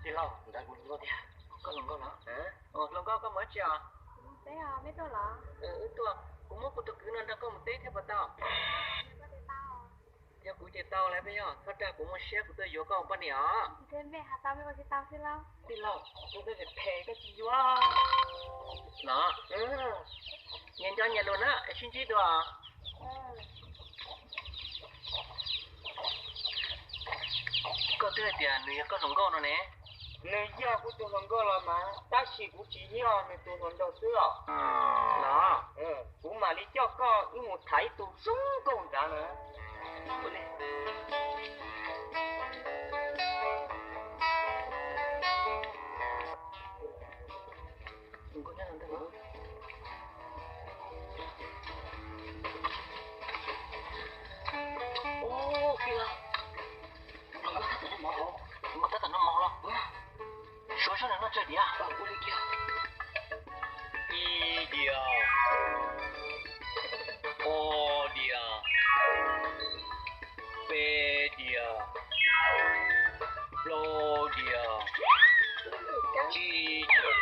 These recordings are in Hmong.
Tij laug, ntawd kuv hluas nkauj tiag. Koj hluas nkauj los? Hluas nkauj, koj mus dab tsi os? Wb tuaj, kuv muab kuv tus kwv no nrog koj mus teb thiab puas tau? Yog kuv ces tau lawm, peb yog thov dag kuv muaj siab kuv tuaj yuav koj ua poj niam os. Tij laug, kuv phem phem koj tsis yuav los? Nyias nco nyias lus na, sib ntsib dua. Koj twb hais tias nws yog koj hluas nkauj no ne. Nws yog kuv tus hluas nkauj los mas, tab sis kuv tsis yog nws tus hluas nraug xwb os. Los, kuv mam li coj koj wb mus tham ib tug zoo nkauj nrad na. Ua, tab tom noj mov los? Suav sab nws noj tsawg diav? Ib diav, ob diav, peb diav, plaub diav, tsib diav.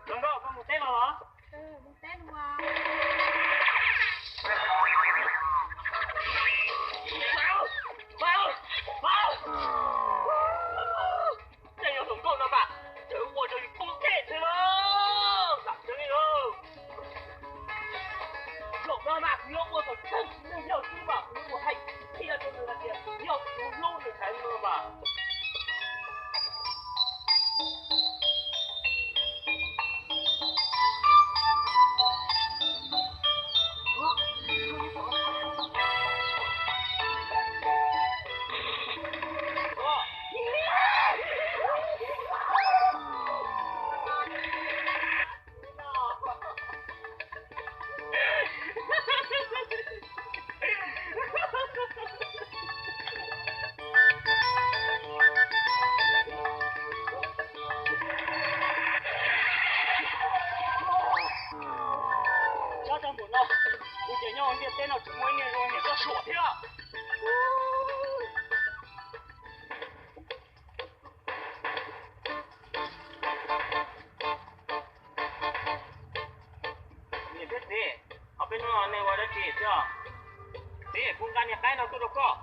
Hluas nkauj, koj mus teb los los? Tej yog hluas nkauj no mas, ces ua rau yus poob teb xwb lauj. Lam tsev li lauj. Zaum no mas kuv yuav ua kom txog tus neeg yawg xwb mas kuv yuav mus hais qhia rau nws hais tias yog kuv hlub nws heev no mas. Tsob rau npaum no, kuv ces nyob hauv ntiaj teb no tsis muaj ib niag zoo li koj suam thiab. Niam thiab txiv, ob peb hnub no nej ua dab tsi thiab? Txiv, kuv nqa niag qaib no tuaj rau koj.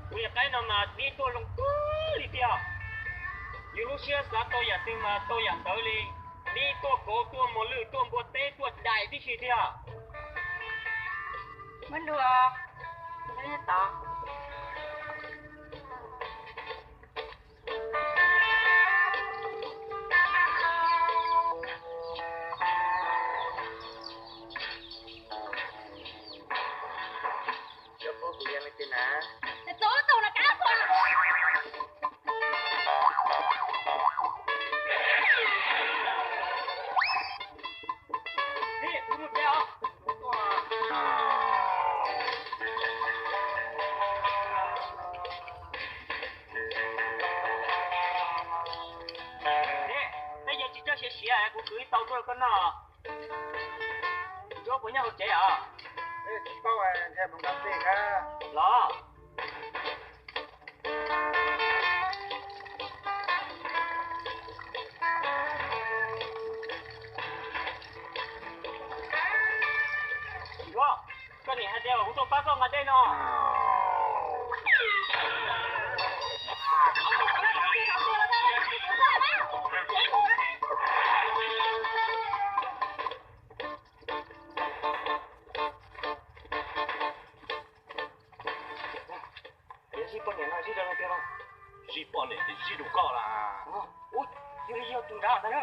Kuv niag qaib no mas dib tuaj zoo kawg li tiag. Yus lub siab xav tau yam twg mas tau yam ntawd li. Dib tuaj kauv tuaj muas lwj tuaj npua teb tuaj dais tib si tiag. Muab dua, tod. Tsis paub kuv yog leej twg na. Txaus tau los kab xwb. Peb yog tsis tsob siav siav kuv kwv ib tau tuaj rau koj noj. Ntsuab puas nyob hauv tsev os? Tsis paub, nrhiav mus nqa xij kab los. Ntsuab, koj niam hais tias kuv tuaj pab koj nqa dej no. Zij poj niam no zij rau leej twg no? Zij poj niam ces zij rau koj las. Ub, yog li yog tus nrad ntag na.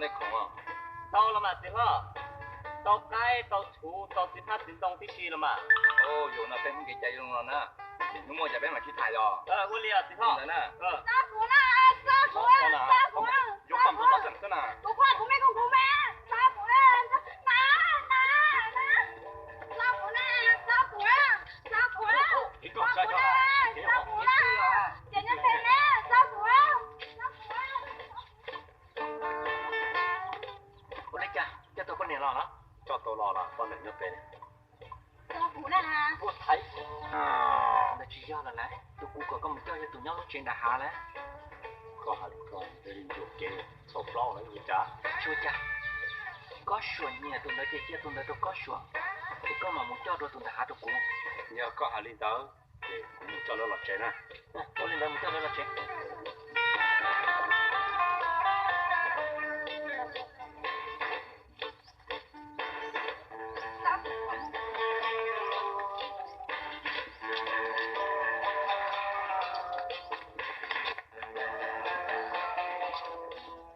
Tau los mas txiv hlob, tau qaib tau txhuv tau txiv hmab txiv ntoo tib si los mas. Yus no peb Hmoob kev cai zoo no na, hnub muaj cas peb mam sib tham yog. Ua li txiv hlob. Txhob kuv na, txhob kuv, txhob kuv, txhob kuv, kuv pom kuv me kuv kuv me, txhob kuv na, na, na, txhob kuv na, txhob kuv, txhob kuv, txhob kuv na, txhob kuv na, ces nyob pem na, txhob kuv, txhob kuv. Ua li cas coj tau poj niam los los? Coj tau los los poj niam nyob pem. Txhob kuv na. Ua thaib, ntawd tsis yog lawm lauj, tus kuv kom koj mus coj yog tus nyob lub tsev nram hav lauj. Koj hais li ko, ntsuam kev txhaum plaub lawm ua cas? Tsis ua cas, Kob Suam nyiam tus ntawd ces cia tus ntawd rau Kob Suam, ces koj mam mus coj dua tus nram hav rau kuv. Yog koj hais li ntawd, ces kuv mus coj lawv los tsev na. Ua li ntawd mus coj lawv los tsev.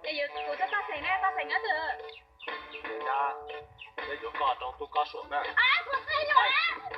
Es yuav kuv tau paj xeem ne, paj xeem nyob twg? Yog, yog yuav koj rau tub Kob Suam na. Kuv tsis yuav.